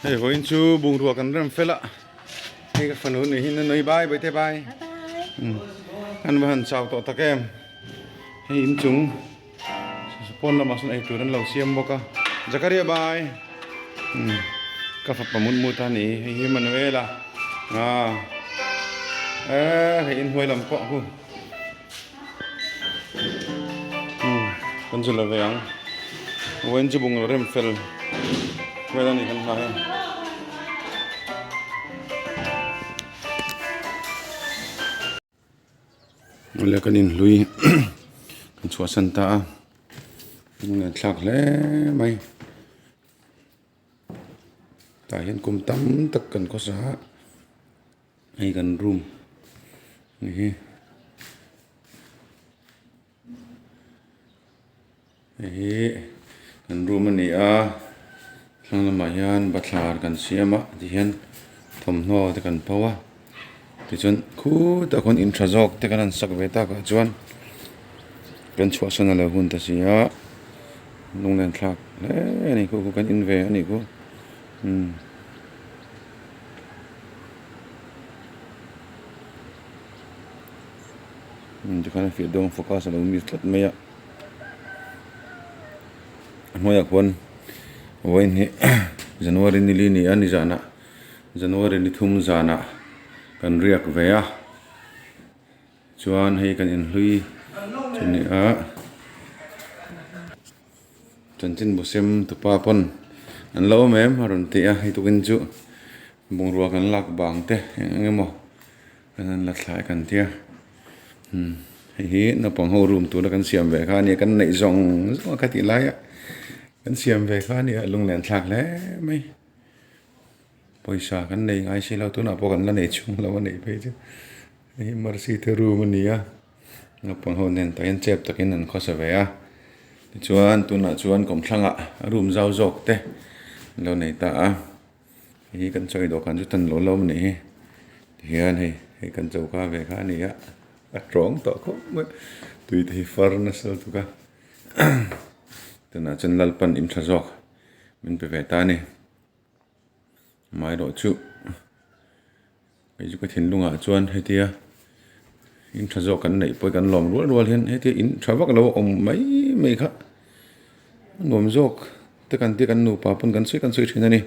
Hei vawiin chu bungrua kan rem fel a, hei ka fanu ni hi nunui bai bai te bai. An va han chau tawh tak em. Hei inchung pawn lamah sawn eitur an lo siam bawk a. Zakaria bai. Ka fapa mut mut a ni hei hi Manuela. Hei inhnuai lam pawh hu. Kan zu la ve ang vawiin chu bungraw rem fel vel a ni kan hma hian. Awle kan inhlui kan chhuahsan ta a lunglen thlak hle mai tah hian kum tam tak kan khawsa a. Hei kan room ni hi hei hi kan room a ni a thlang lamah hian bathlar kan siam a tihian thawmhnaw te kan pho a tichuan khutah khawn in tha zawk te kan han sak ve tak ah chuan kan chhuahsan a lo hun ta si a lunglen thlak hle a ni khu khu kan in ve a nih khu umm. Tikhan a fiah dawn focus a lo miss tlat mai a a hnuaiah khuan vawiin hi January ni li ni a ni zanah January ni thum zanah kan riak ve a chuan hei kan inhlui chu ni a. Chanchinbu sem tupa pawn an lo awm em a rawn ti a hei tukin chu bungrua kan lak bang te eng eng emaw kan han la thlai kan tia umm hei hi naupang ho room tura kan siam ve kha ania kan neih zawng zawng a kha tih laia kan siam ve kha ania lunglen thlak hle mai pawisa kan nei ngai si lo tunah pawh kan la nei chhung lo a neih phei chu hei hi mercy te room a ni a. Naupang ho nen takin chep takin an khawsa ve a tichuan tunah chuan kawmthlangah room zau zawk te an lo nei ta a hei hi kan chawi dawhkan chu tan lo lo a nih hi tihian hei hei kan choka ve kha a ni a a tawng tawh khawp mai tui te hi far nasa lutuk a tunah chuan Lalpan in tha zawk min pe ve ta a ni amaherawhchu chu. Hei chu ka thinlungah chuan hetia in tha zawk kan neih pawh kan lawm rual rual hian hetia in tha vak lo a awm mai mai kha a nuam zawk te kan tia kan nupa pawn kan sawi kan sawi thin a ni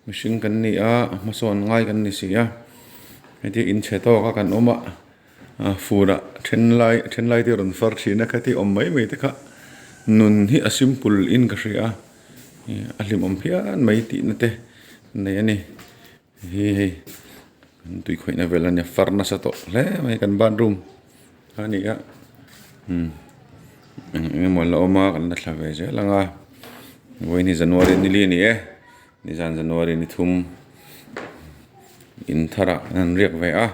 mihring kan ni a hmasawn ngai kan ni si a hetia in chhe tawk a kan awm a fur ah then lai then lai te a rawn far thin a khatia awm mai mai te kha nun hi a simple in ka hria a a hlimawm phian mai tihna te nei a ni. Hi hei kan tui khawihna vel a nia far nasa tawh hle mai kan bathroom a ni a umm eng eng emaw la awm a kan la thla ve zel ang a vawiin hi january ni li a ni e nizan january ni thum in thar ah an han riak ve a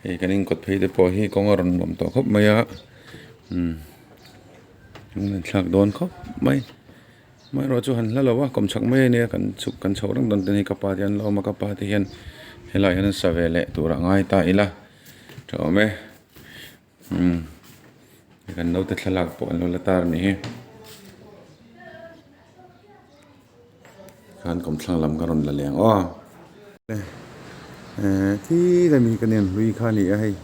hei kan inkawt phei te pawh hi kawng a rawn nuam tawh khawp mai a umm an thlak dawn khawp mai. Amaherawh chu han hla lo a kawm chhak mai a nia kan chhuk kan chhoh reng dawn te hi ka pa te an la awm a ka pa te hian helaiah hian an sa ve leh tur a ngai ta ila tha awm e umm kan naute thlalak pawh an lo la tar a nih hi khan kawmthlang lam ka rawn la leng aw. Ehh khi lai mi hi ka nen hlui kha a ni a hei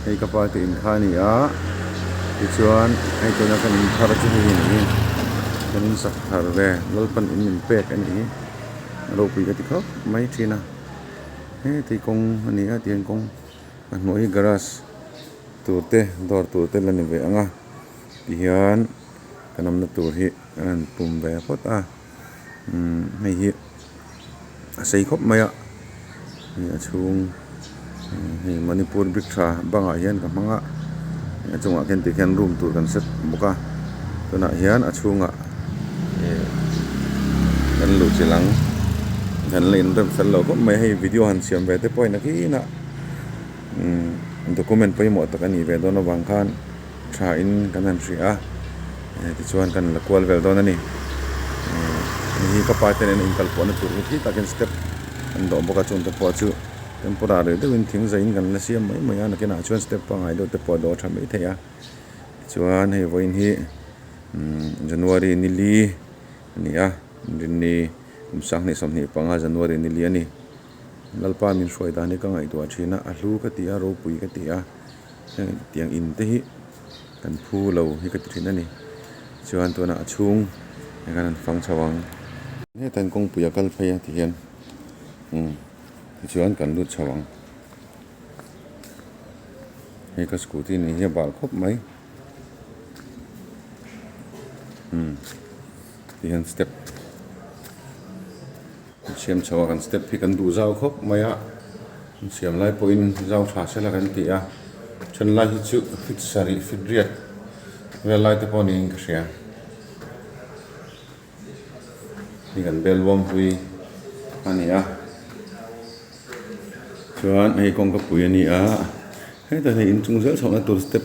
hei ka pa te in kha a ni a tichuan hei tuna kan in thar chu hei hi a ni kan in sak thar ve Lalpan in min pek a ni hi ropui ka ti khawp mai thin a heti kawng a ni a tihian kawng a hnuai hi garage tur te dawr tur te la ni ve ang a tihian kan awmna tur hi an han pum ve phawt a. Umm hei hi a sei khawp mai a hei a chhung hei manipur brick tha bangah hian ka hmang a a chungah khian ti khian room tur kan set bawk a tunah hian a chhungah ih kan luh chilh ang kan la inrem fel lo khawp mai hei video han siam ve te pawh in a kinah umm document pawimawh tak a nih ve dawn avang khan. Tha in kan han hria a tichuan kan la kual vel dawn a ni hei hi ka pa te nen inkal pawhna tur hi khi takin step an dawh bawk a chung te pawh chu temporary deuhin thing zaiin kan la siam mai mai a nakinah chuan step pangngai deuh te pawh a dawh tha mai thei a tichuan hei vawiin hi January ni li a ni a rinni. Kum 2025 January ni li a ni. Lalpa min hruai dan hi ka ngaihtuah thin a, a hlu ka ti a, ropui ka ti a, heng tiang in te hi kan phu lo hi ka ti thin a ni. Chuan tunah a chhung hei khan an fang chho ang. Hetah hian kawngpui a kal phei a ti hian umm tichuan kan lut chho ang. Hei ka scooty nih hi a bal khawp mai umm ti hian step an siam chho a kan step hi kan duh zau khawp mai a an siam lai pawhin zau tha sela kan ti a then lai hi chu feet sarih feet riat vel lai te pawh niin ka hria. Hei kan bel bawm hlui a ni a chuan hei kawngka pui a ni a hetah hian inchung zel chhohna tur step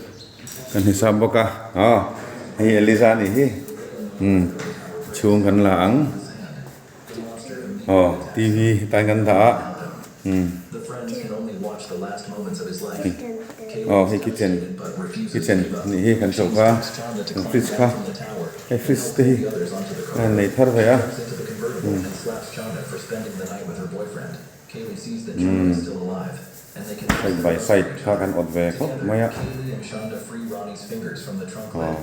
kan hisap bawk a aw hei Eliza a nih hi umm chhung kan la ang aw t v hetah hian kan dah a umm aw hei kitchen kitchen a nih hi kan choka kan fridge kha. Hei fridge te hi a han nei thar ve a umm side by side kha kan awt ve khawp mai a aw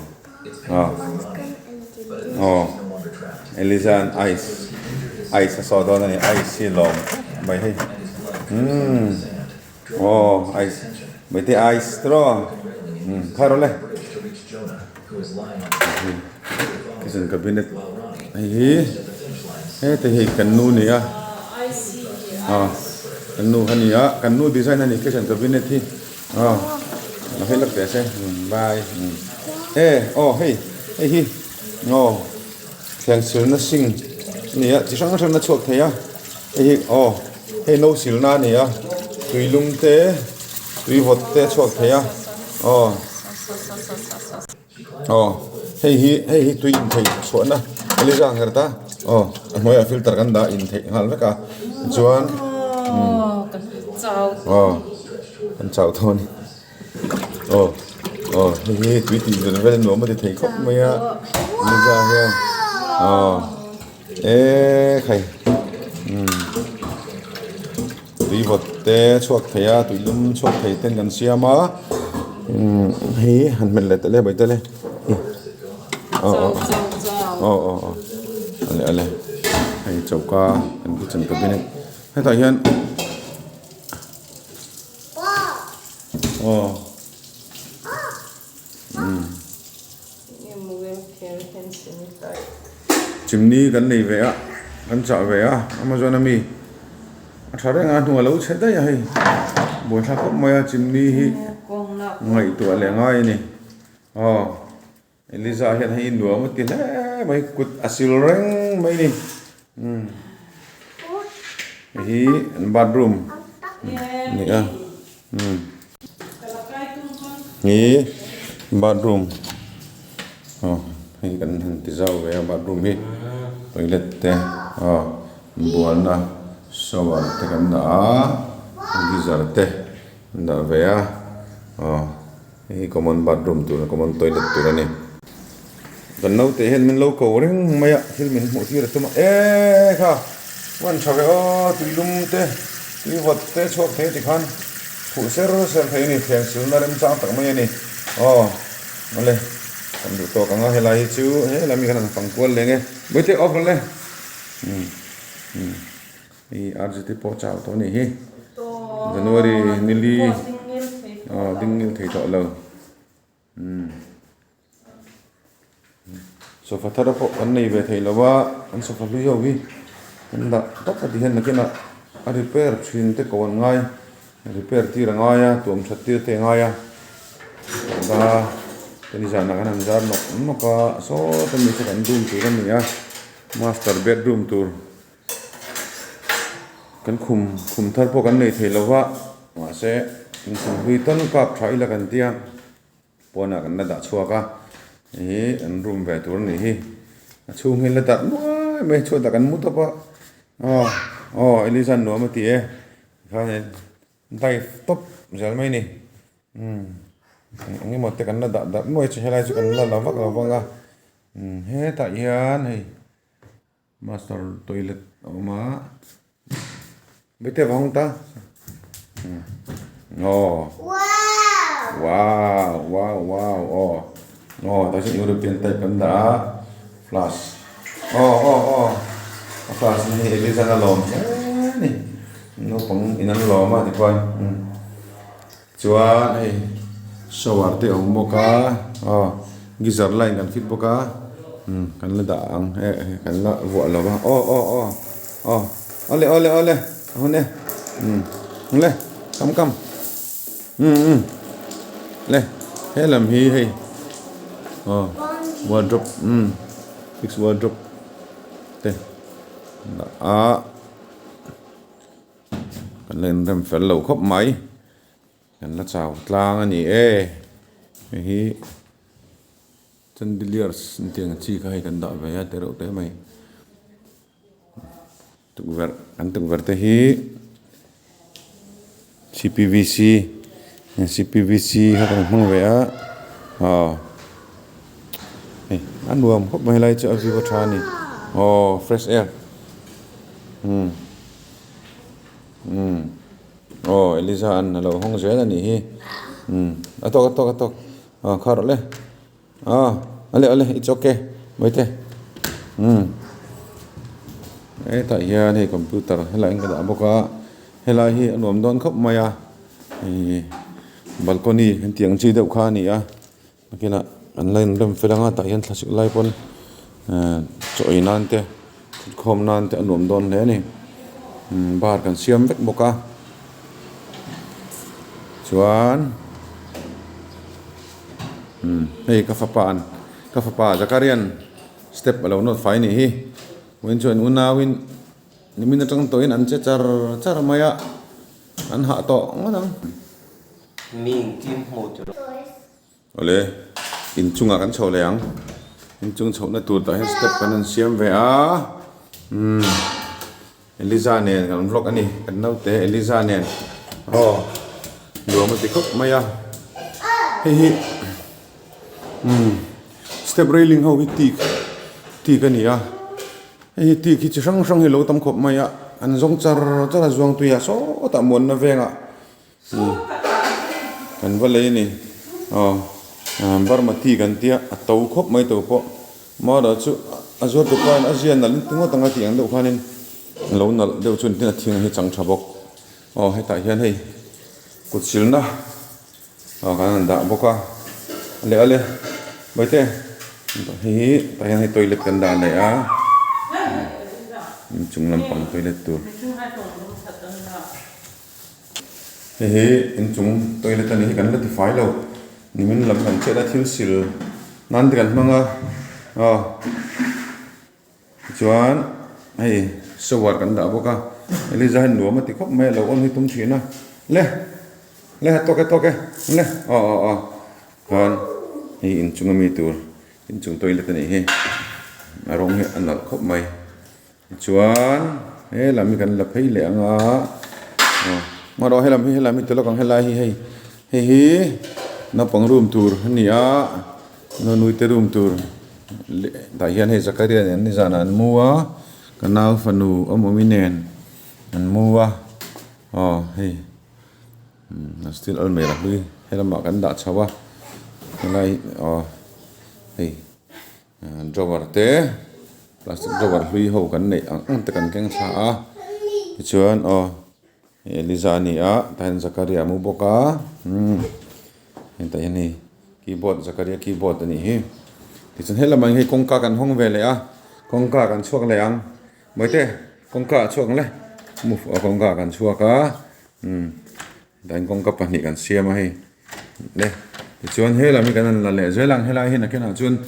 aw aw Eliza an ice ice a saw dawn a ni ice hi lawm khawp mai hei umm aw ice maite ice tiraw umm kha rawh le. Kitchen cabinet hei hi heta hi kan nu a ni a aw kan nu kha a ni a kan nu design a ni kitchen cabinet hi aw lo hei lawk teh se bye e aw hei hei hi aw thleng silna sink a ni a chi hrang hrang a chhuak thei a hei hi aw hei no silna a ni a tui lum te tui vawt te a chhuak thei a aw. Aw hei hi hei hi tui intheih chhuahna Eliza ang her ta aw a hnuaiah filter kan dah intheih nghal vek a tichuan aw kan chau tho a ni aw aw hei hi tui tih vel vel nuam a ti thei khawp mai a Eliza hian aw ekhai umm tui vawt te chhuak thei a tui lum chhuak thei ten kan siam a umm hei han hmet leh ta le bai ta le aw aw aw aw aw ale ale hei choka kan kitchen cabinet hetah hian aw umm. Chimney kan nei ve a kan chah ve a Amazon ami a tha reng a hnung a lo chhe daih a hei buaithlak khawp mai a chimney hi ngaihtuah leh ngai a ni aw Eliza hian hei nuam a ti hle mai kut a sil reng mai a ni umm hei hi an bathroom a ni a umm. Hi bathroom aw hei kan han ti zau ve a bathroom hi toilet te aw bualna shower te kan dah a geyser te kan dah ve a aw hei hi common bathroom tur common toilet tur a ni. Kan naute hian min lo ko reng mai a thil min hmuh tir a tum a e kha hman tha ve aw tui lum te tui vawt te chhuak thei a tikhan khuh ser ser thei a ni thleng silna remchang tak mai a ni aw awle kan duh tawk ang a helai hi chu helai mi khan an fang kual leng e Bawihte off rawh le umm umm hei RGT pawh chau tawh a nih hi January nili aw ding ngil thei tawh lo. Sofa thar pawh kan nei ve thei lo a an sofa hlui ho hi an dah tawp a ti hian nakinah a repair thin te ko an ngai repair tir a ngai a tuam that tir te a ngai a parda te nizanah khan an zar nawk nawk a sawta mi saw kan room tur a ni a master bedroom tur kan khum khum thar pawh kan nei thei lo va mahse inkhum hlui tal kap tha ila kan tia. Pawnah kan la dah chhuak a, hei hi an room ve tur a nih hi, a chhung hi an la darh nuai mai chhuatah kan mu tawp a, aw aw Eliza nuam a ti e tikhan dive tawp zel mai a ni umm eng emaw te kan la dah darh nuai chu helai chu kan la la vak lo vang a umm hetah hian hei master toilet. a awm a bete va hawng ta aw wow wow wow aw aw tah chuan European type kan dah a flash aw aw aw a flash na hi Eliza a lawm hle a ni naupang in an lawm a tikhuan Chuan hei shower te a awm bawk a aw geyser line kan fit bawk a umm kan la dah ang eh kan la vuah lo va aw aw aw aw awle awle awle a hun e umm le come come umm umm le he lam hi hei aw wardrobe umm fix wardrobe te dah a. Kan la inrem fel lo khawp mai. Kan la chau tlang a ni e. Hei hi chandeliers an tih ang chi kha hei kan dah ve a ti reuh teh mai. Tukverh kan tukverh te hi cpvc cpvc kha kan hmang ve a aw hei a nuam khawp mai helai chu a view a tha a ni aw fresh air umm. Umm aw Eliza an alo hawng zel a nih hi umm a tawk a tawk a tawk aw kha rawh le aw ale ale it's okay maite umm hetah hian hei computer helaiah hian ka dah bawk a helai hi a nuam dawn khawp mai a ih balcony an tih ang chi deuh kha a ni a nakinah an la inrem fel anga tah hian thlasik lai pawn ehh chaw ei nan te thutkhawm nan te a nuam dawn hle a ni umm bar kan siam vek bawk a chuan umm hei ka fapa an ka fapa Zakarian step a lo nawt fai a nih hi vawiin chuan unauin nimin atang tawhin an che char char mai a an hah tawh ngawt ang. Mi engkim hmuh tur. Awle, inchungah kan chho leh ang. Inchung chhohna tur tah hian step kan rawn siam ve a. Umm Eliza nen kan vlog a ni. Kan naute Eliza nen. Aw, nuam a ti khawp mai a. Hei hi umm step railing ho hi teak teak a ni a. Hei hi teak hi chi hrang hrang hi a lo tam khawp mai a. An zawng char char a zuangtui a sawtah muanna vengah. Kan va lei a ni aw Burma tea kan tia a to khawp mai to pawh mara chu a zuar tu pa in a zia nalh ti ngawt ang a tih ang deuh khanin a lo nalh deuh chuan tin a thing hi chang tha bawk aw hetah hian hei kut silna aw kan han dah bawk a leh ale bawihte hei hi tah hian hei toilet kan dah leh a inchung lampang toilet tur. Hei hi inchung toilet a nih hi kan la tifai lo nimin lam kan chhiat a thil sil nan te kan hmang a aw tichuan hei shower kan dah bawk a Eliza hian nuam a ti khawp mai a lo on hi tum thin a le le tawk e tawk e le aw aw aw chuan hei inchung ami tur inchung toilet a nih hi a rawng hi a nalh khawp mai. Tichuan he lam hi kan la phei leh ang a aw hmanraw helam hi helam hi tulak ang helai hi hei hei hi naupang room tur a ni a nunui te room tur leh tah hian hei Zakaria nen nizanah an mu a ka nau fanu awmawmi nen an mu a aw hei steel almirah hlui helamah kan dah chho a helai aw hei. Drawer te plastic drawer hlui ho kan neih ang ang te kan keng thla a tichuan aw Eliza a ni a tah hian Zakaria a mu bawk a umm hetah hian hei keyboard Zakaria keyboard a nih hi tichuan helamah hian hei kawngka kan hawng ve leh a kawngka kan chhuak leh ang mawite kawngka ah chhuak ang le move a kawngka ah kan chhuak a umm tah hian kawngka pahnih kan siam a hei. Le tichuan helam hi kan han la leh zel ang helai hi nakinah chuan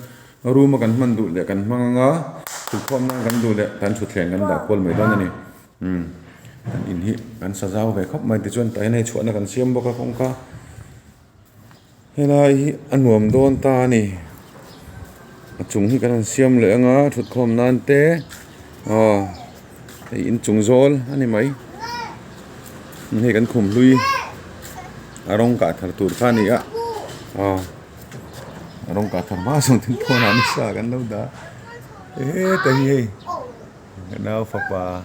room a kan hman duh leh kan hmang anga thutkhawm nan kan duh leh kan thutthleng kan dah kual mai dawn a ni umm kan in hi kan sa zau ve khawp mai tichuan tah hian hei chhuahna kan siam bawk a kawngka helai hi a nuam dawn ta a ni a chung hi kan han siam leh anga thutkhawm nan te aw hei inchung zawl a ni mai hei kan khum hlui. A rawng kah thar tur kha a ni a aw a rawng kah thar hma zawng ten pawnah nisa kan lo dah a heta hi hei Ka nau fapa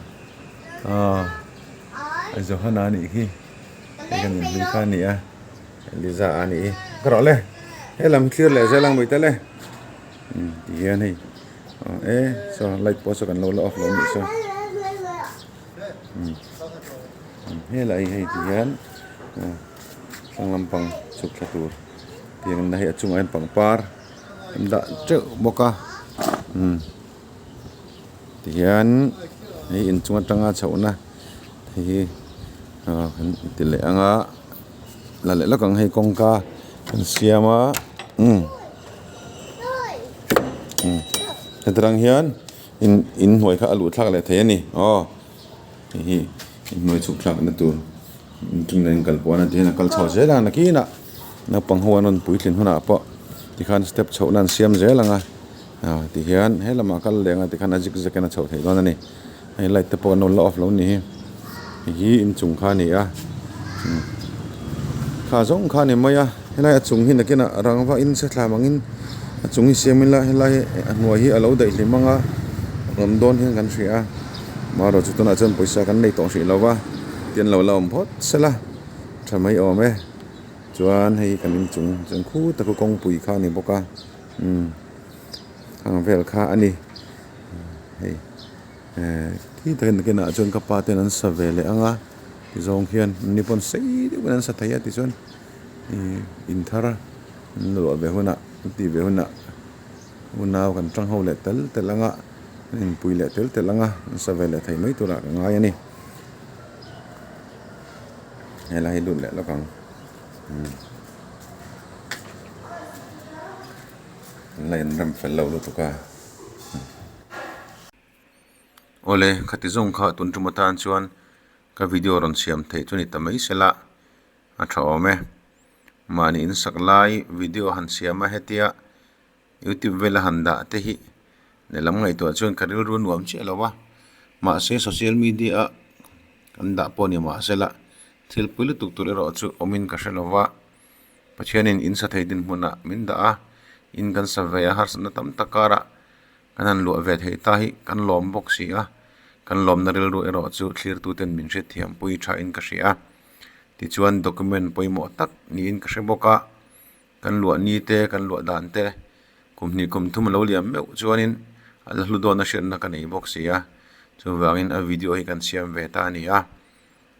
aw Johana a nih khi hei kan inhlui kha a ni a Eliza a nih hi ka rawh le helam thlir leh zel ang mawite le umm ti hian hei aw e saw light pawh saw kan lo la off lo a nih saw umm helai hi hei ti hian aw thlang lampang chhuk thla tur tiang na hei a chungah hian pangpar an dah teuh bawk a umm. Tihian hei inchung atanga chhohna hei hi ah kan ti leh ang a la leh lawk ang hei kawngka an siam a umm umm heti rang hian in inhnuai kha a luh thlak leh thei a ni aw hei hi inhnuai chhuk thlak na tur inchung nen kal pawh a tihian a kal chho zel a nakinah naupang ho an rawn puitlin hunah pawh tikhan step chhohna an siam zel ang a. Ah tihian he lamah kal leh anga tikhan a zig zag in a chhoh theih dawn a ni hei light te pawh an lo la off lo a ni hi hei hi inchung kha a ni a kha zawng kha a ni mai a helai a chung hi nakinah rangva in se thlam angin a chung hi siam ila helai hi a hnuai hi a lo daih hlim anga rawn dawn hian kan hria a amaherawhchu chu tunah chuan pawisa kan nei tawh hrih lo va ti an lo la awm phawt sela tha mai awm e chuan hei kan inchung chuan khu tak kawngpui kha a ni bawk a. Umm ang vel kha a ni hei eh khi takin nakinah chuan ka pa ten an sa ve leh ang a tizawng khian an ni pawn sei deuhin an sa thei a tichuan ih in thar an luah ve hunah an tih ve hunah unau kan tang ho leh tel tel ang a an inpui leh tel tel ang a an sa ve leh thei mai turah ka ngai a ni helai hi lut leh lawk ang umm. An la inrem fel lo lutuk a. Awle, khati zawng kha tun tum atan chuan ka video rawn siam theih chu ni ta mai sela a tha awm e. Mahni insak lai video han siam a hetia youtube vela han dah te hi lehlam ngaihtuah chuan ka rilru nuam chiah lo a. Mahse social media a kan dah pawh ni mahsela thil pui lutuk tur erawh chu awmin ka hre lo va. Pathianin in sa thei dinhmunah min dah a, in kan sa ve a, harsatna tam tak karah kan han luah ve thei ta hi kan lawm bawk si a, kan lawmna rilru erawh chu thlirtuten min hriatthiam pui thain ka hria a. Tichuan document pawimawh tak niin ka hre bawk a, kan luah ni te, kan luah dan te kum hnih kum thum a lo liam meuh chuanin a la hlu dawn a hriatna ka nei bawk si a, chuvangin a video hi kan siam ve ta a ni a.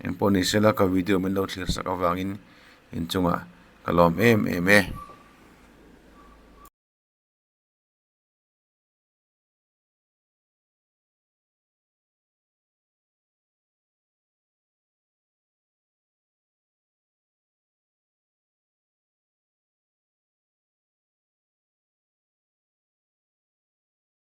Engpawh ni sela ka video min lo thlir sak avangin inchungah ka lawm em em e.